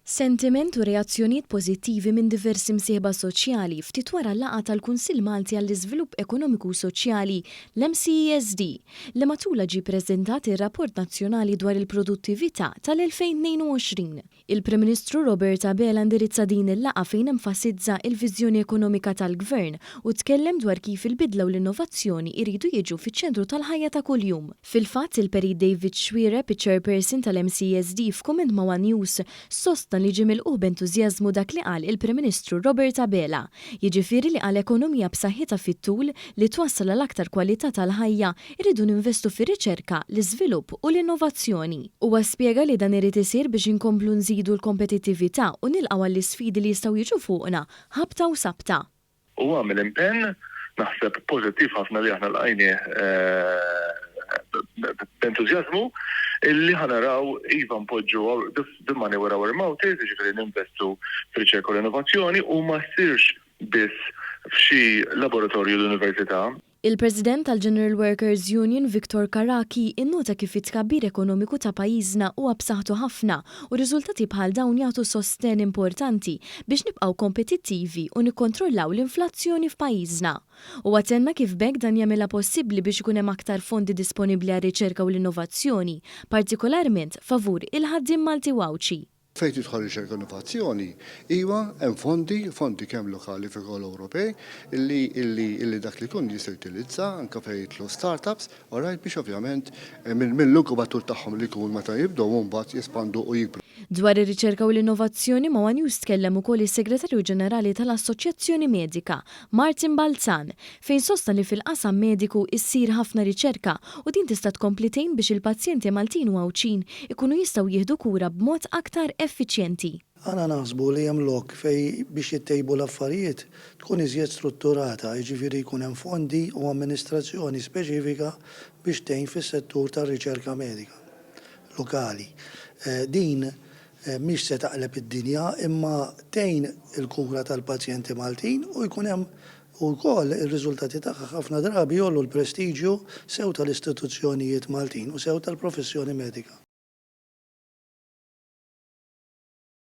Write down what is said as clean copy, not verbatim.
Sentiment u reazzjonijiet pożittivi minn diversi msieħba soċjali ftit wara l-laqgħa tal-Kunsill Malti għall-Iżvilupp Ekonomiku u Soċjali, l-MCESD, li matulha ġie ppreżentat ir-Rapport Nazzjonali dwar il-Produttività tal-2022. Il-Prim Ministru Robert Abela indirizza din il-laqgħa fejn enfasizza il-viżjoni ekonomika tal-Gvern u tkellem dwar kif il-bidla u l-innovazzjoni jridu jiġu fiċ-ċentru tal-ħajja ta' kuljum. Fil-fatt, il-Perit David Xuereb, iċ-Chairperson tal-MCESD, f'kumment ma' One News, sostna li ġie milqugħ b'entużjażmu dak li qal il-Prim Ministru Robert Abela, jiġifieri li għal ekonomija b'saħħitha fit-tul li twassal għal aktar kwalità tal-ħajja irridu ninvestu fir-riċerka, l-iżvilupp u l-innovazzjoni. Huwa spjega li dan irid isir biex inkomplu nżidu l-kompetittività u nilqgħu għall-isfidi li jistgħu jiġu fuqna ħabta u sabta. U għamel impenn, naħseb pożittiv ħafna li aħna lqajnieh b'entużjażmu, illi ħa naraw iva npoġġu the money where our mouth is, jiġifieri ninvestu fir-riċerka u l-innovazzjoni u ma ssirx biss f'xi laboratorju l-università. Il-President tal-General Workers Union Victor Carachi innota kif it-tkabbir ekonomiku ta' pajjiżna huwa b'saħħtu ħafna u riżultati bħal dawn jagħtu sosten importanti biex nibqgħu kompetittivi u nikkontrollaw l-inflazzjoni f'pajjiżna. Huwa tenna kif b'hekk dan jagħmilha possibbli biex ikun hemm aktar fondi disponibbli għar-riċerka u l-innovazzjoni, partikolarment favur il-ħaddiem Malti u Għawdxi. Fejn tidħol riċerka u innovazzjoni, iva, hemm fondi, fondi kemm lokali kif ukoll Ewropej, illi illi illi dak li jkun jista' jutilizza anke fejn jidħlu startups, alright, biex ovvjament mill-inkubatur tagħhom li jkun meta jibdew u mbagħad jespandu u jikbru. Dwar ir-riċerka u l-innovazzjoni ma' One News tkellem ukoll is-Segretarju Ġenerali tal-Assoċjazzjoni Medika, Martin Balzan, fejn sostna li fil-qasam mediku issir ħafna riċerka u din tista' tkompli tgħin biex il-pazjenti Maltin u Għawdxin ikunu jistgħu jieħdu kura b'mod aktar effiċjenti. Aħna naħsbu li hemm lok fejn biex jittejbu l-affarijiet tkun iżjed strutturata, jiġifieri jkun hemm fondi u amministrazzjoni speċifika biex tgħin fis-settur tar-riċerka medika lokali. Din mhix se taqleb id-dinja imma tgħin il-kura tal-pazjenti Maltin u jkun hemm ukoll ir-riżultati tagħha ħafna drabi jgħollu l-prestiġju sew tal-istituzzjonijiet Maltin u sew tal-professjoni medika.